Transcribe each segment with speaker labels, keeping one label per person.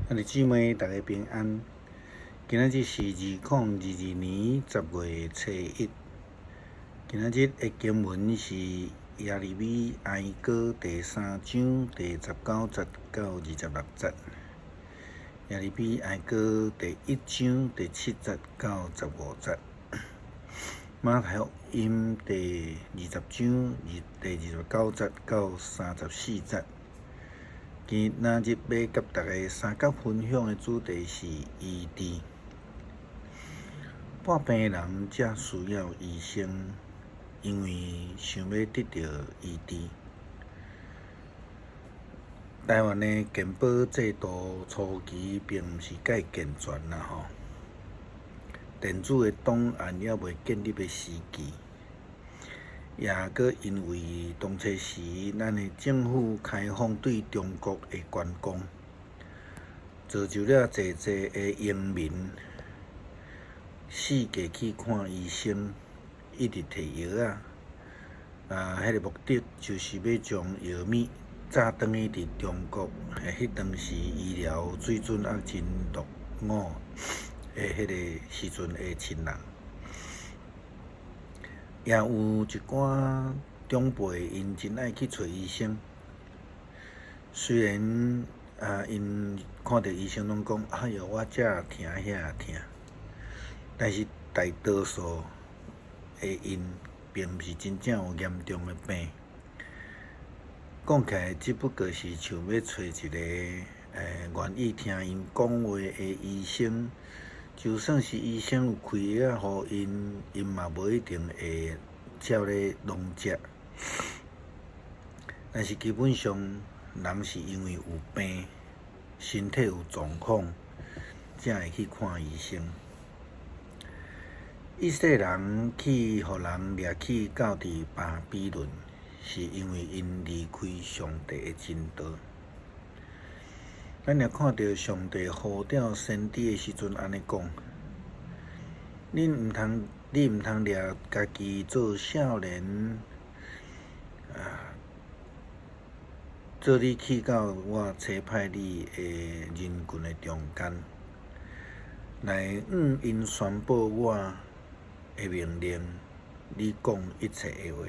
Speaker 1: 兄弟姊妹，大家平安。今仔日是2022年10月初一。今仔日的經文是耶利米哀歌第三章第十九節到26節。耶利米哀歌第一章第七節到15節。馬太福音第二十章第29節到34節。今仔日欲佮大家相佮分享的主題是醫治。破病人才需要醫生，因為想欲得著醫治。台灣的健保制度初期並毋是蓋健全啦吼，電子的檔案猶未建立的時期。也閣因為當初時，咱的政府開放對中國的觀光，造就了濟濟的移民四界去看醫生，一直提藥仔，啊，彼个目的就是欲將藥物載轉去佇中國，彼當時醫療水準猶真落伍的彼个時陣的親人。也有一寡長輩，𪜶真愛去揣醫生。雖然啊，𪜶看著醫生攏講：“哎喲，我這疼，遐疼。”但是大多數的𪜶並毋是真正有嚴重的病。講起來，只不過是想欲揣一个願意聽𪜶講話的醫生。就算是醫生有開藥仔予𪜶，𪜶嘛無一定會照咧攏食。但是基本上，人是因為有病，身體有狀況，才會去看醫生。以色列人去予人掠去到佇巴比倫，是因為𪜶離開上帝的真道。咱若看著上帝呼召先知的時陣，按呢講：恁毋通，你毋通掠家己做少年，啊，做你去到我差派你的人群的中間，來向𪜶宣布我的命令，你講一切的話，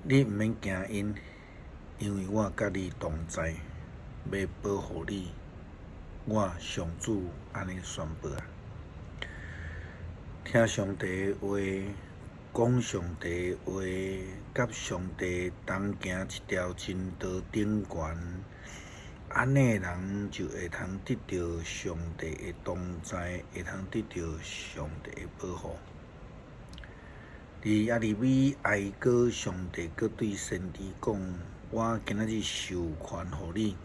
Speaker 1: 你毋免驚𪜶。因為我佮你同在，欲保護你，我上主按呢宣布啊！聽上帝話，講上帝話，佮上帝同行一條真道頂懸，按呢人就會通得著上帝的同在，會通得著上帝的保護。佇耶利米哀歌，上帝閣對先知講：我今仔日授權予你，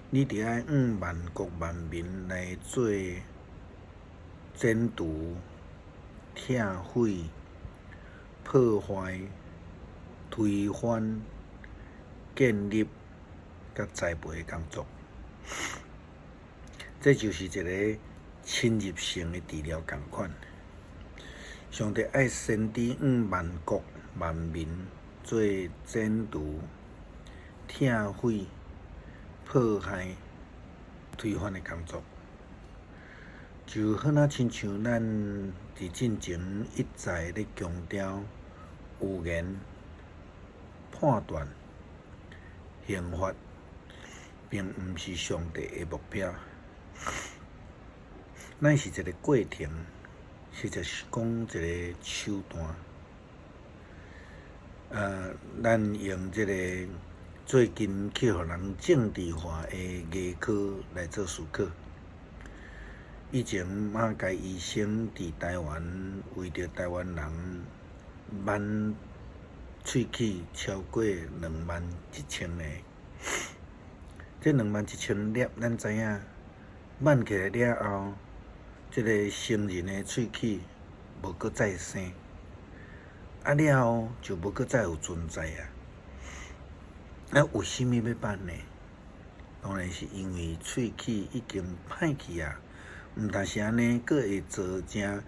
Speaker 1: 你著愛向萬國萬民來做剪除、拆毀、破壞、推翻、建立佮栽培的工作。這就是一个侵入性的治療仝款。上帝愛先知向萬國萬民做剪除、拆毀、破壞、推翻的工作，就好若親像咱佇進前一再咧強調，預言、判斷、刑罰，並毋是上帝的目標，乃是一个過程，實際是講一个手段。咱用這个最近去予人政治化的牙科來做思考。以前馬偕醫生佇台灣為著台灣人挽喙齒超過21,000个，這21,000粒咱知影，挽起來了後，這个成人的喙齒無閣再生，啊了後就無閣再有存在啊。啊，為啥物欲挽呢？當然是因為喙齒已經歹去啊，毋但是按呢，閣會造成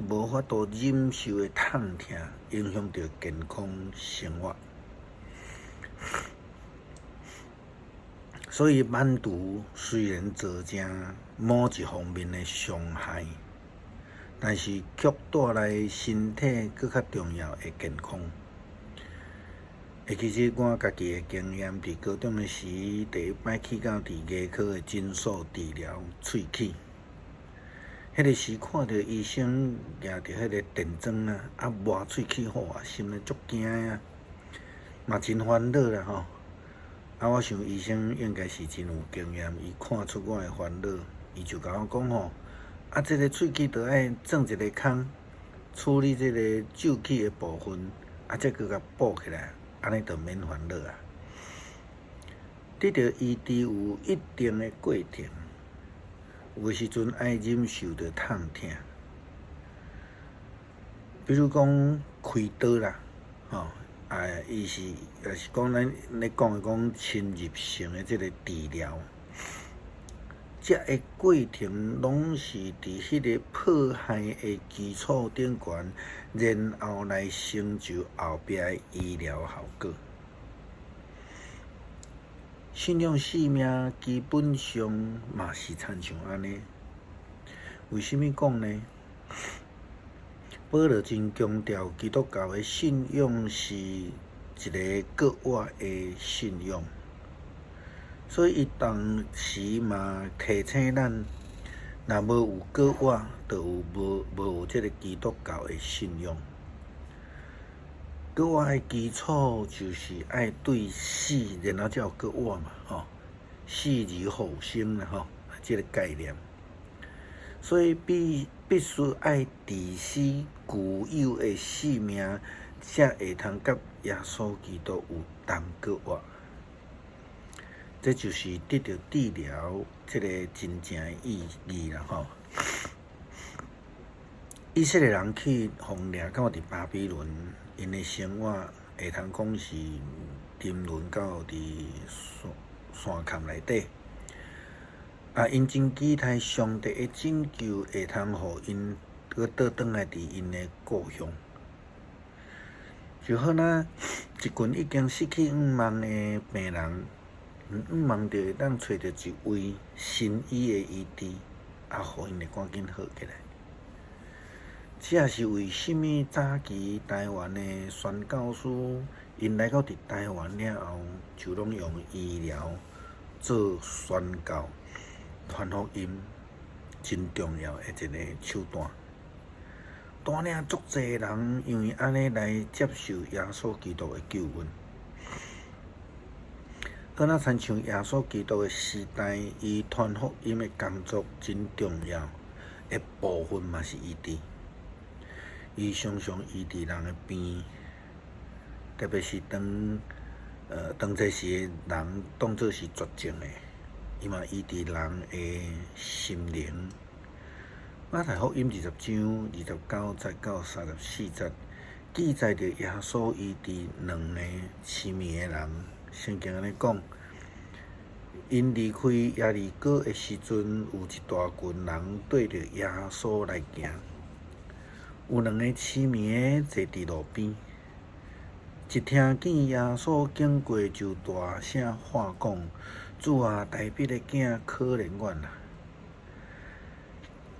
Speaker 1: 無法度忍受的痛疼，影響著健康生活。所以挽除雖然造成某一方面的傷害，但是卻帶來身體閣較重要的健康。其實我家己的經驗，佇高中的時，第一擺去到佇牙科的診所治療喙齒，彼個時看著醫生舉著彼個電鑽啊，啊磨喙齒好啊，心內足驚啊，嘛真煩惱啦吼。啊，我想醫生應該是真有經驗，伊看出我的煩惱，伊就共我講吼，啊，這个喙齒著愛鑽一個空，處理這個蛀去的部分，啊，才閣共補起來，按呢就免煩惱啊。得著醫治有一定的過程，有的時陣愛忍受著痛疼，比如講開刀啦，吼。啊，伊是也是講咱咧講的講侵入性的這个治療，這个過程攏是佇彼个迫害的基礎頂懸，然後來成就後壁的醫療效果。信仰生命基本上嘛是親像按呢。為啥物講呢？保羅真強調基督教的信仰是一个閣活的信仰，所以伊當時嘛提醒咱，若無有閣活，就有無無有這个基督教的信仰。閣活的基礎就是愛對死，然後才有閣活嘛，吼，死而復生啦，吼，這个概念。所以必必須愛治死舊有的生命，才會通佮耶穌基督有同閣活。這就是得著治療這个真正的意義啦，吼。以色列人去予掠到佇巴比倫，𪜶的生活會通講是沉淪到佇山山崁內底。啊！𪜶真期待上帝的拯救會通予𪜶閣倒轉來佇𪜶的故鄉。就好若一群已經失去向望的病人，向望著會當揣著一位神醫的醫治，啊，予𪜶會趕緊好起來。這也是為啥物早期台灣的宣教師，𪜶來到佇台灣了後，就攏用醫療做宣教、傳福音真重要的一個手段。帶領足濟人因為按呢來接受耶穌基督的救恩。好若親像耶穌基督的時代，伊傳福音的工作真重要的部分嘛是醫治。伊常常醫治人的病，特別是當當這時的人當做是絕症的，伊嘛醫治人的心靈。馬太福音20章29節到34節記載著耶穌醫治兩个痴迷的人。聖經按呢講，𪜶離開耶利哥的時陣，有一大群人綴著耶穌來行。有兩个痴迷的坐佇路邊，一聽見耶穌經過，就大聲喊講：主啊，大衛的囝，可憐阮啊！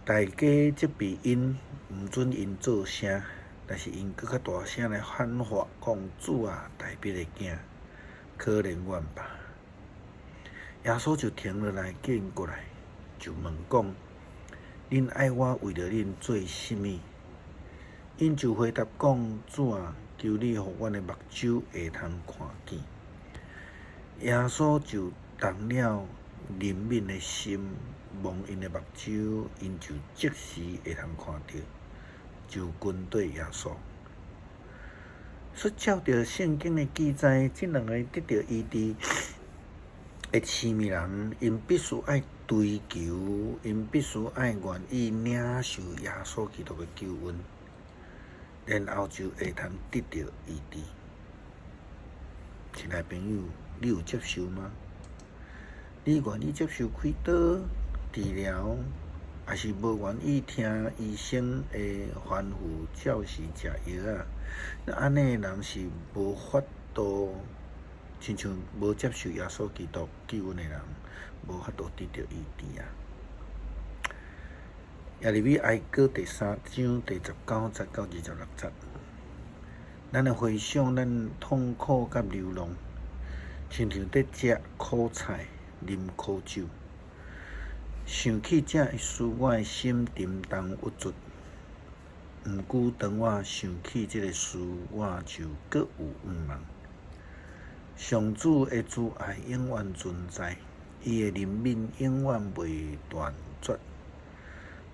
Speaker 1: 大家責備𪜶，毋准𪜶做聲，但是𪜶閣較大聲來喊話，講：主啊，大衛的囝，可憐阮吧！耶穌就停落來，叫𪜶過來，就問講：恁愛我為著恁做啥物？𪜶就回答講：主啊，求你予阮的目睭會通看見。耶穌就動了憐憫的心，摸𪜶的目睭，𪜶就即時會通看著，就跟綴耶穌。所以照著聖經的記載，這兩个得著醫治的痴迷人，𪜶必須愛追求，𪜶必須愛願意領受耶穌基督的救恩，然後就會通得著醫治。親愛朋友，你有接受嗎？你願意接受開刀治療，抑是無願意聽醫生的吩咐，照時食藥仔？那按呢的人是無法度親像無接受耶穌基督救恩的人，無法度得著醫治啊。耶利米哀歌第三章第19節到26節，咱來回想咱痛苦佮流浪，親像佇食苦菜、啉苦酒。想起這的事，我的心沉重鬱卒。毋過當我想起這个事，我就閣有向望。上主的慈愛永遠存在，伊的憐憫永遠袂斷絕。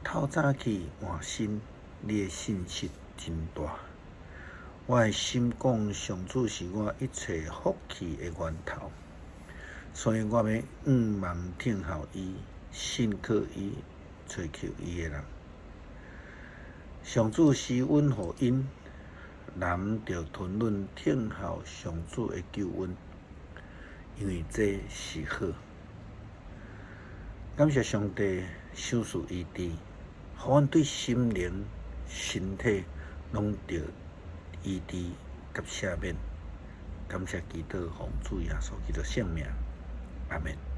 Speaker 1: 透早起換新，你的信實真大。我的心講，上主是我一切福氣的源頭，所以我欲向望聽候伊，信靠伊，揣求伊的人。上主施恩予𪜶，人著吞忍聽候上主的救恩，因為這是好。感謝上帝賞賜醫治，予阮對心靈、身體攏著醫治佮赦免。感謝基督，奉主耶穌基督聖名，阿們。